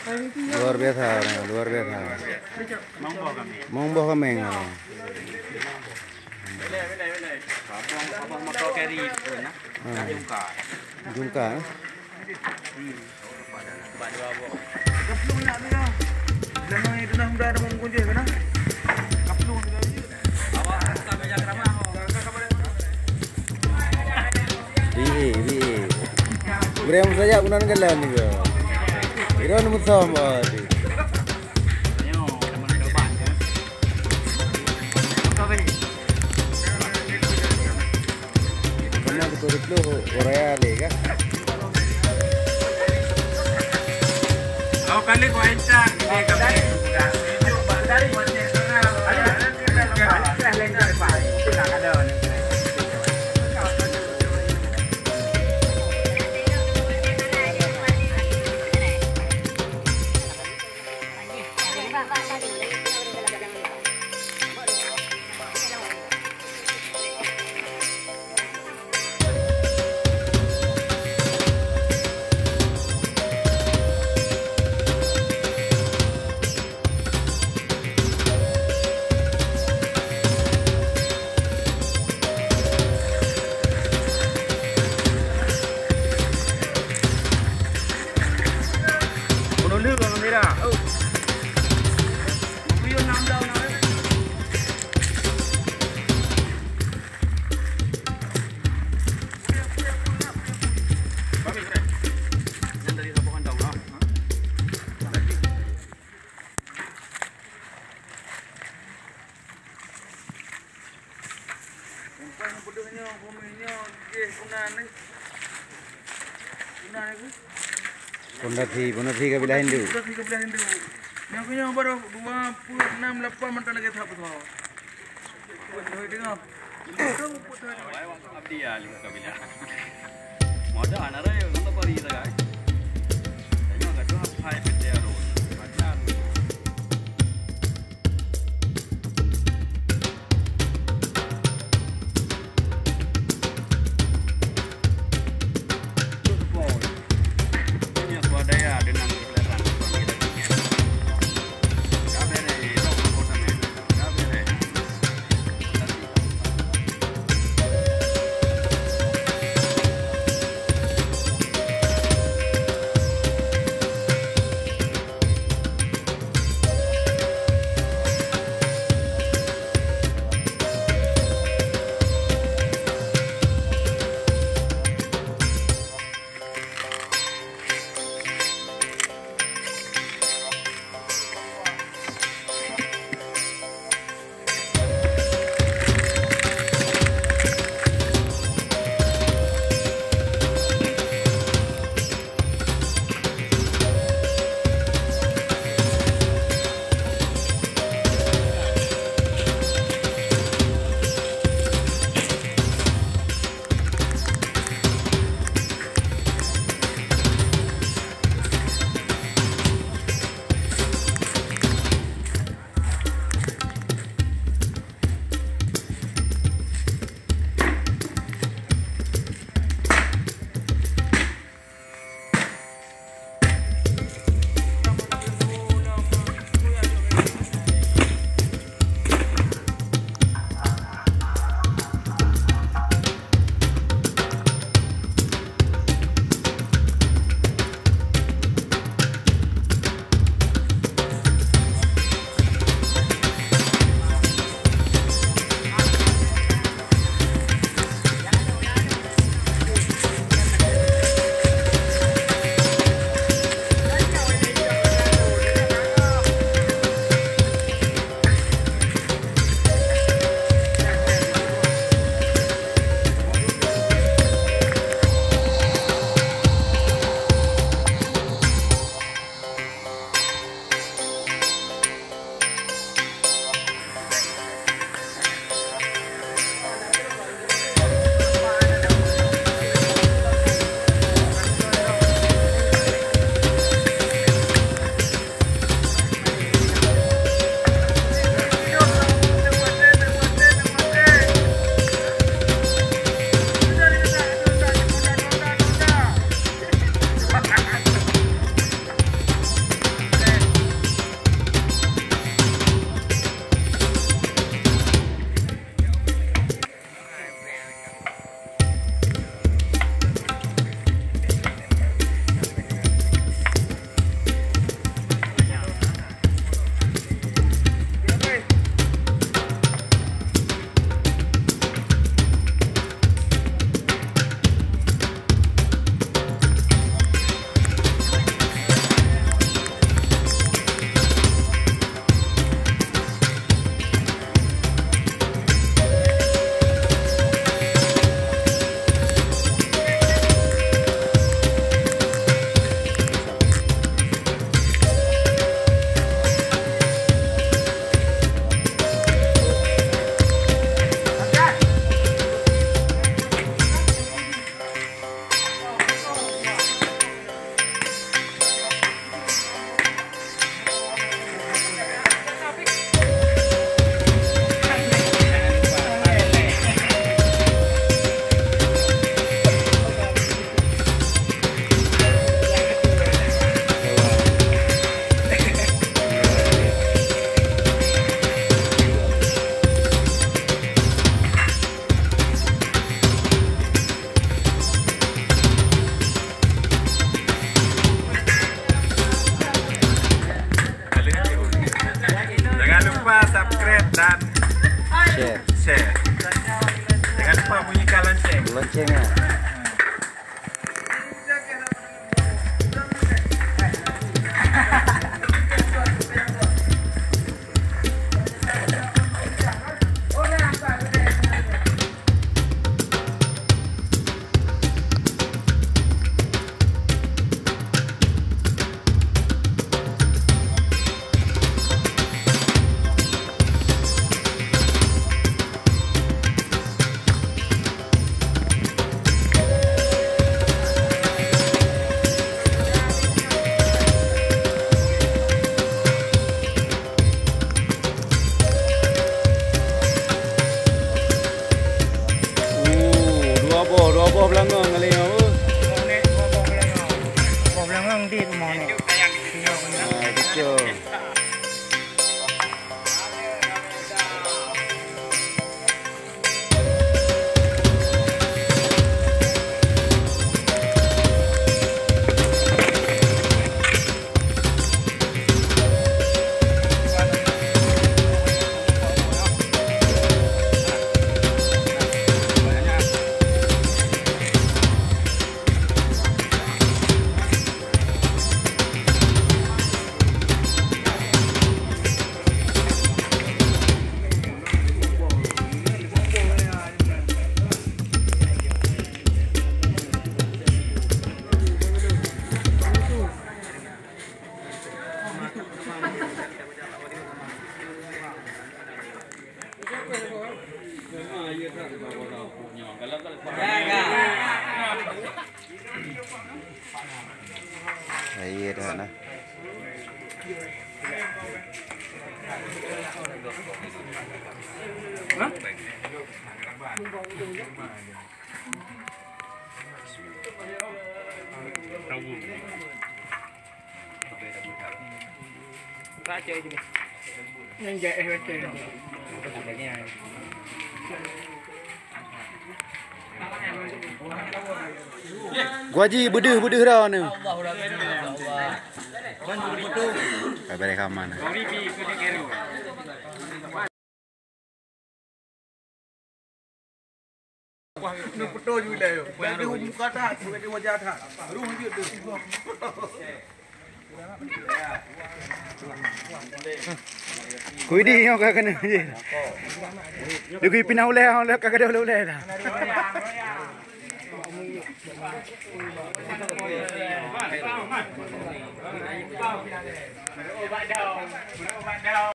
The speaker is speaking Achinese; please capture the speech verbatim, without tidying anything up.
Luar biasa orang, luar biasa. Meuboh kaméng. Meuboh kaméng orang. Abang, abang motor carry tu nah. Hmm. Jungka. Jungka, eh? Hmm. Sebab dua boh. Kaplong nak dia. Jangan itu dah mudah ada bungkus je kena. Kaplong dia. Awak buka meja ceramah. B A, B A. Ibrahim saja guna galon ni ke? Iron musom, oh. Mana betul-betul orang ya le kan? Awak kali kau encan, ini kami. Umpan peudeuh nyoe, bumi nyoe, jih kunan ni. Kunan ni. Pondasi, pondasi kabilah Hindu. Pondasi kabilah Hindu. Nyang keu nyoe baru dua puluh enam lapan mantong lagèe that beutôi. Pondasi tengah. Abdi ya, lima kabilah. Mudah, nara ya, nonton pari sagai. Tengok gaduh hai P T Arun. Macam. Share. Share. Jangan lupa bunyikan lonceng. Lonceng, ya. Oh, dua boh, dua boh beulangong ngon lé nyoe. Boh beulangong di rumoh ni. Ah, betul. Iya dah nah. Gua ji beudeuh-beudeuh dah ni. Bari kaman. Neupeutôi ju ilée. Bèk di muka that, bèk di wajah that. Roh jeuet deuh. Kui di nyoe ka keuneuk jih. Di kui pinah ulèe, ulèe ka keudeh ulèe dah.